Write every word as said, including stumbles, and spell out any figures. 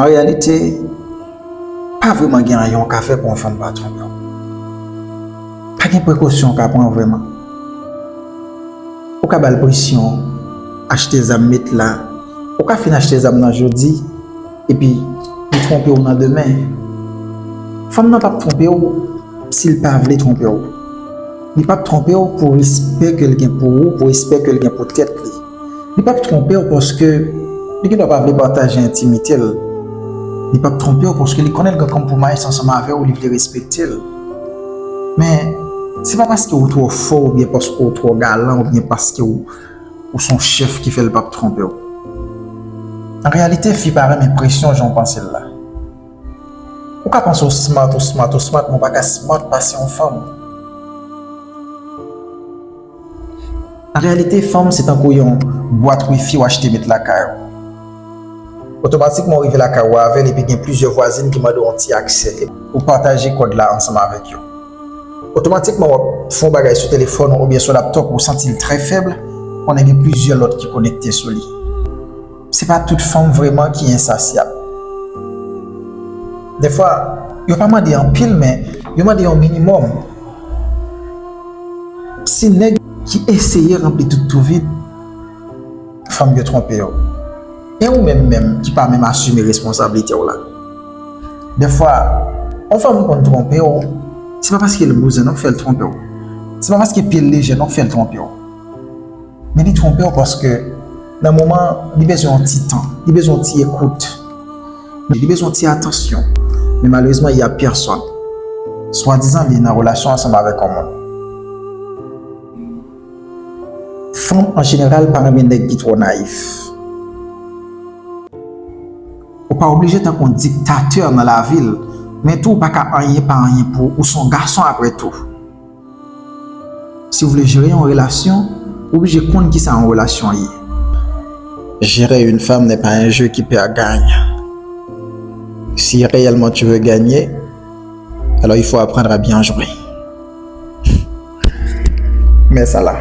An reyalite, pa vrèman gen anyen w ka fè pou yon fanm pa twonpe w. Pa gen prekosyon w ka pran vrèman. Ou ka ba l presyon, achte zam met la. Ou ka fin achte zam nan jodi, epi li twonpe w nan demen. Fanm nan p ap twonpe w si l pa vle twonpe w. Li p ap twonpe w pou respè ke l gen pou ou, pou respè ke l gen pou tèt li. Li p ap twonpe w paske li gendwa pa vle pataje entimite l. Li p ap twonpe w paske li konnen l gen kòm pou mache ansanm avè w, li vle respekte l. Men, se pa paske w twò fò oubyen paske w twò galan oubyen paske w, ou se yon chèf ki fè l p ap twonpe w. An reyalite, fi pa renmen presyon jan w panse l la. Ou ka panse w smart, ou smart, ou smart, men w pa ka smart pase yon fanm. An reyalite, fanm se tankou yon bwat wifi w achte met lakay ou. Otomatikman, w rive lakay ou avè l, epi gen plizyè vwazin ki mande w yon ti aksè. Ou pataje kòd la ansanm avèk yo. Otomatikman, w ap fè yon bagay sou telefòn ou oubyen sou laptòp ou santi l trè fèb, konnen gen plizyè lòt ki konekte sou li. Se pa tout fanm vrèman ki ensasyab. Dèfwa, yo pa mande anpil, men yo mande yon minimòm. Si nèg ki eseye ranpli tout twou vid, fanm yo twonpe yo. E ou menm menm ki pa menm asime responsablite w la. Dèfwa, yon fanm konn twonpe w, se pa paske l bouzen non k fè l twonpe w. Se pa paske pye l lejè non k fè l twonpe w. Men li twonpe w paske nan moman li bezwen yon ti tan, li bezwen yon ti ekout, li bezwen yon ti atansyon. Men malerezman, y a pèsòn. Swadizan li nan relasyon ansanm avèk yon moun. Fanm an jeneral pa renmen nèg ki twò nayif. Ou pa oblije tankou yon diktatè nan lavi l, men tou ou pa ka anyen pa anyen pou ou, ou se yon gason apre tou. Si w vle jere yon relasyon, ou oblije konn kisa yon relasyon ye. Gérer une femme n'est pas un jeu qui perd gagne. Si réellement tu veux gagner, alors il faut apprendre à bien jouer. Men sa la.